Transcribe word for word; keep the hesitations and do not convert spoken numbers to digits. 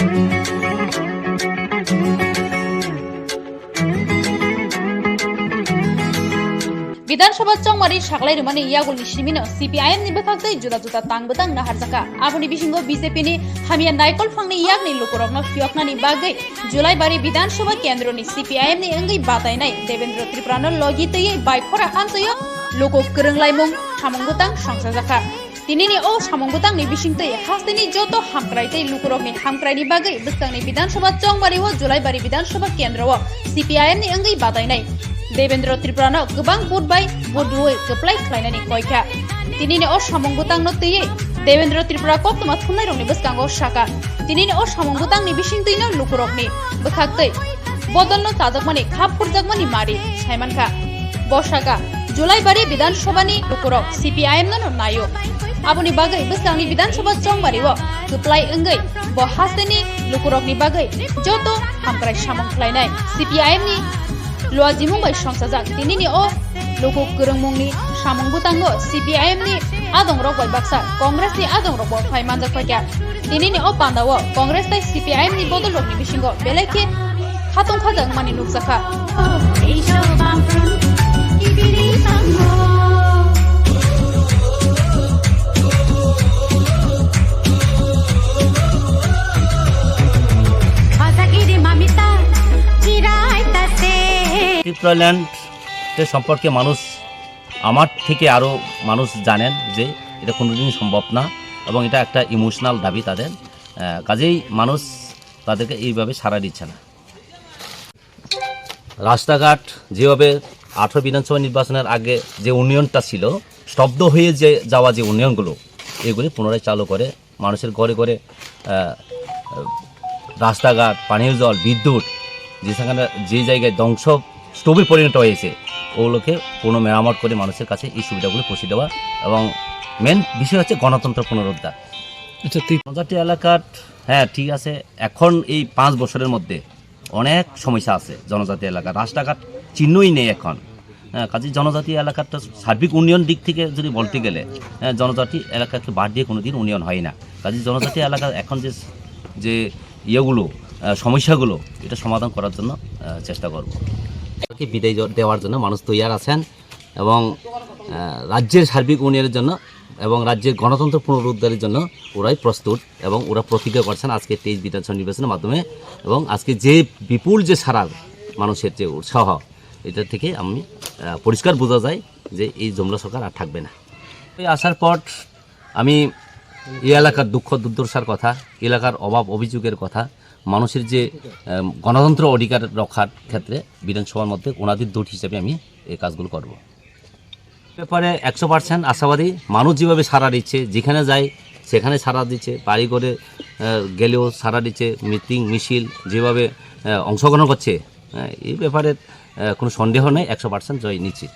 Bidhan Sabha chongmari saklai rwmani yagulni simino C P I M ni bwkhaktwi juda juda tang bwtang naharjakha. Aboni bisingo B J P ni hamya naikol phangni yakni lukurokno phiyoknani bagwi Julaibari Bidhan Sabha kendroni C P I M ni wngwi batainai Devendra Tripurano logi twiwi bai khora amchaio luku kwrwnglaimung samung bwtang songchajakha. Tinini o samung bwtangni bisingtwi hasteni joto hamkrai tei lukurokni hamkraini bagwi bwskangni Bidhan Sabha chongmari o Julaibari Bidhan Sabha kendro o C P I M ni wngwi batainai Devendra Tripurano kwbang vote bai vote rwui kwplai khlainani koikha. Tinini o samung bwtangno twiwi Devendra Tripura koktwma thumnairokni bwskango saka. Tinini o samung bwtangni bisingtwino lukurokni bwkhaktwi bodolno chajakmani, khap phurjakmani mari saimankha. Bo saka, Julaibari Bidhan Sabhani lukurok C P I M no no naio. Aboni bagwi bwskangni Bidhan Sabha chongmari o kwplai wngwi bo hasteni lukurokni bagwi joto hamkrai samung khlainai C P I M ni luajimung bai songchajak. Tinini o luku kwrwngmungni samung bwtango C P I M ni adongrok bai baksa Congress ni adongrok bo phai manjak paikha. Tinini o pandao Congress tai C P I M ni bodolrokni bisingo belai khe khatong khajak mani nukjakha. Tripuraland সম্পর্কে মানুষ আমার থেকে আরও মানুষ জানেন যে এটা কোনোদিনই সম্ভব না এবং এটা একটা ইমোশনাল দাবি তাদের। আহ, কাজেই মানুষ তাদেরকে এইভাবে সাড়া দিচ্ছে না। রাস্তাঘাট যেভাবে আঠারো বিধানসভা নির্বাচনের আগে যে উন্নয়নটা ছিল, স্তব্ধ হয়ে যে যাওয়া যে উন্নয়নগুলো, এগুলি পুনরায় চালু করে মানুষের ঘরে ঘরে, আহ, রাস্তাঘাট, পানীয় জল, বিদ্যুৎ, যে সেখানে যে জায়গায় ধ্বংস স্তূপে পরিণত হয়েছে, ওগুলোকে পুনঃ মেরামত করে মানুষের কাছে এই সুবিধাগুলো পৌঁছে দেওয়া এবং মেন বিষয় হচ্ছে গণতন্ত্র পুনরুদ্ধার। আচ্ছা, ঠিক। জনজাতি এলাকার, হ্যাঁ, ঠিক আছে, এখন এই পাঁচ বছরের মধ্যে অনেক সমস্যা আছে জনজাতি এলাকা, রাস্তাঘাট চিহ্নই নেই এখন। হ্যাঁ, কাজেই জনজাতি এলাকার তো সার্বিক উন্নয়ন দিক থেকে যদি বলতে গেলে, হ্যাঁ, জনজাতি এলাকাকে বাদ দিয়ে কোনোদিন উন্নয়ন হয় না। কাজেই জনজাতি এলাকার এখন যে, যে ইয়েগুলো, আহ, সমস্যাগুলো, এটা সমাধান করার জন্য, আহ, চেষ্টা করব। বিদায় জ-, দেওয়ার জন্য মানুষ তৈয়ার আছেন এবং, আহ, রাজ্যের সার্বিক উন্নয়নের জন্য এবং রাজ্যের গণতন্ত্র পুনরুদ্ধারের জন্য ওরাই প্রস্তুত এবং ওরা প্রতিজ্ঞা করছেন আজকে তেইশ বিধানসভা নির্বাচনের মাধ্যমে। এবং আজকে যে বিপুল যে সারা মানুষের যে উৎসাহ, এটা থেকে আমি, আহ, পরিষ্কার বোঝা যায় যে এই জুমলা সরকার আর থাকবে না। এই আসার পর আমি এই এলাকার দুঃখ দুর্দশার কথা, এলাকার অভাব অভিযোগের কথা, মানুষের যে, আহ, গণতন্ত্র অধিকার রক্ষার ক্ষেত্রে বিধানসভার মধ্যে ওনাদের দূত হিসেবে আমি এই কাজগুলো করব। ব্যাপারে একশো পার্সেন্ট আশাবাদী। মানুষ যেভাবে সাড়া দিচ্ছে, যেখানে যায় সেখানে সাড়া দিচ্ছে, বাড়ি ঘরে, আহ, গেলেও সাড়া দিচ্ছে, মিটিং মিছিল যেভাবে, আহ, অংশগ্রহণ করছে, আহ, এই ব্যাপারে, আহ, কোনো সন্দেহ নেই, একশো পার্সেন্ট জয় নিশ্চিত।